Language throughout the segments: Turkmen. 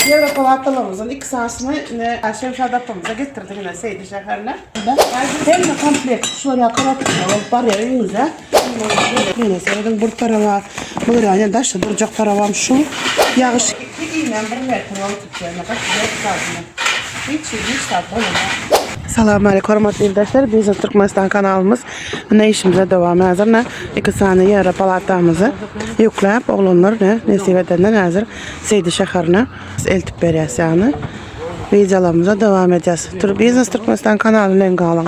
Ýewropalatalarymyzyň iki sanysyny ine Şemşat apamyza getirdik ine Seýdi şäherine. Hemme komplekt şular ýaly korobkalar bolup barýar öýüňize. Ýene serediň bir taraba, bu ýa daşda durjak tarabam şu. Ýagyş iki iňňän bir metr bolup tutýar. Ine gaty berk zadyny. Hiç hiç zat bolanok. Salam aleýkum hormatly ildeşler, Biznes Türkmenistan kanalymyz ine işimize dowam häzir ine iki sany ýewropalatamyzy ýükläp oglanlar ine nesip edenden häzir Seýdi şäherine eltip berýäs ýagny wideolarymyza dowam edýäs. Tur Biznes Türkmenistan kanaly bilen galyň.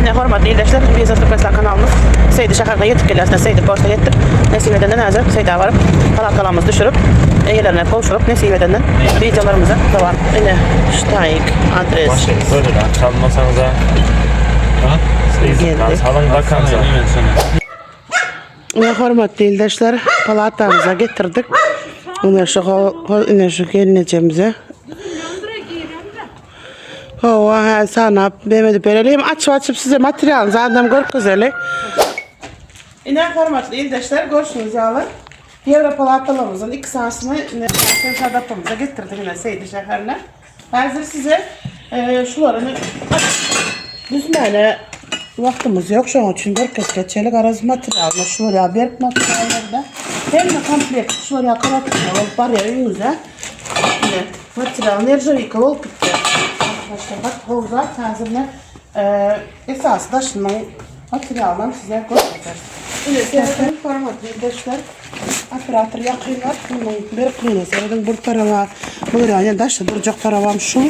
Ine hormatly ildeşler Biznes Türkmenistan kanalymyz Seýdi şäherine ýetip gelýäs. Ine Seýdi porta ýetdik. Nesip edenden häzir Seýdä baryp palatkalarymyzy düşürip eýelerine gowşuryp nesip edenden wideolarymyza dowam. Ine ştaýyk adres. Maşyny könedan çalmasaňyza. Ha? Geldi. Salın da kansa. Ine hormatly ildeşler, palatamyza getirdik. Ine şu ine şu gelnejemize. Hawa, hä sanap demedi berelim. Açyp açyp size materialyny zadam görkezeli. Ine hormatly ildeşler, görşüňiz ýaly Ýewropalatalarymyzyň iki sanysyny ine Şemşat apamyza getirdik ine Seýdi şäherine. Häzir size şulary düzmäne wagtymyz ýok, şonuň üçin görkezip geçeli. Garaz materialyny şular ýaly berk materiallarda hemme komplekt şular ýaly korobkalar bolup barýar öýüňize. Ine, material neržawika bolup gitdi. Başga gaty gowy zat häzir ine esasy daşynyň materialynam size görkezeris. Ine, serediň hormatly ildeşler. Operator ýakynlar munuň berkligine serediň bir taraba bu ýa daşda durjak tarabam şu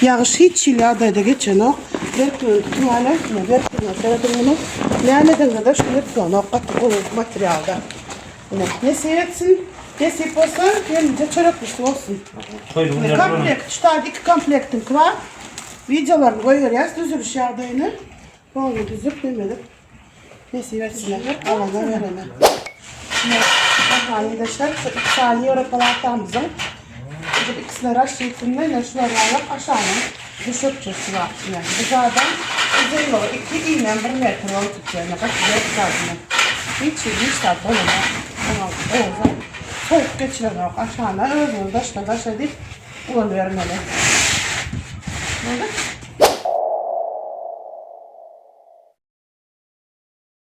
ýagyş hiç hili ýagdaýda geçenok berkligini tutup ine berkligine serediň munuň näme edeňde-de şu ýyrtylanok gaty gowy materialda ine nesip etsin nesip bolsa gelinje çöreklisi bolsun komplekt şu taýda iki komplektiňki bar wideolaryny goýberýäs düzüliş ýagdaýyny polny düzüp nemedip Nesip etsin. Alana verene. Arkadaşlar şu iki sany ýewropalatamyzyň bu ikisine raşitinde ine şular ýaly aşagynyň düşekçesi bar. Ine bu zadan uzynlygy 2 iňňän 1 metr bolup tutýar. Ine gaty berk zat ine. Hiç hiç zat bolanok. Oňa gowy zat. Sowuk geçirenok. Aşagyna özüňiz daşyna daş edip ulanybermeli. Boldy.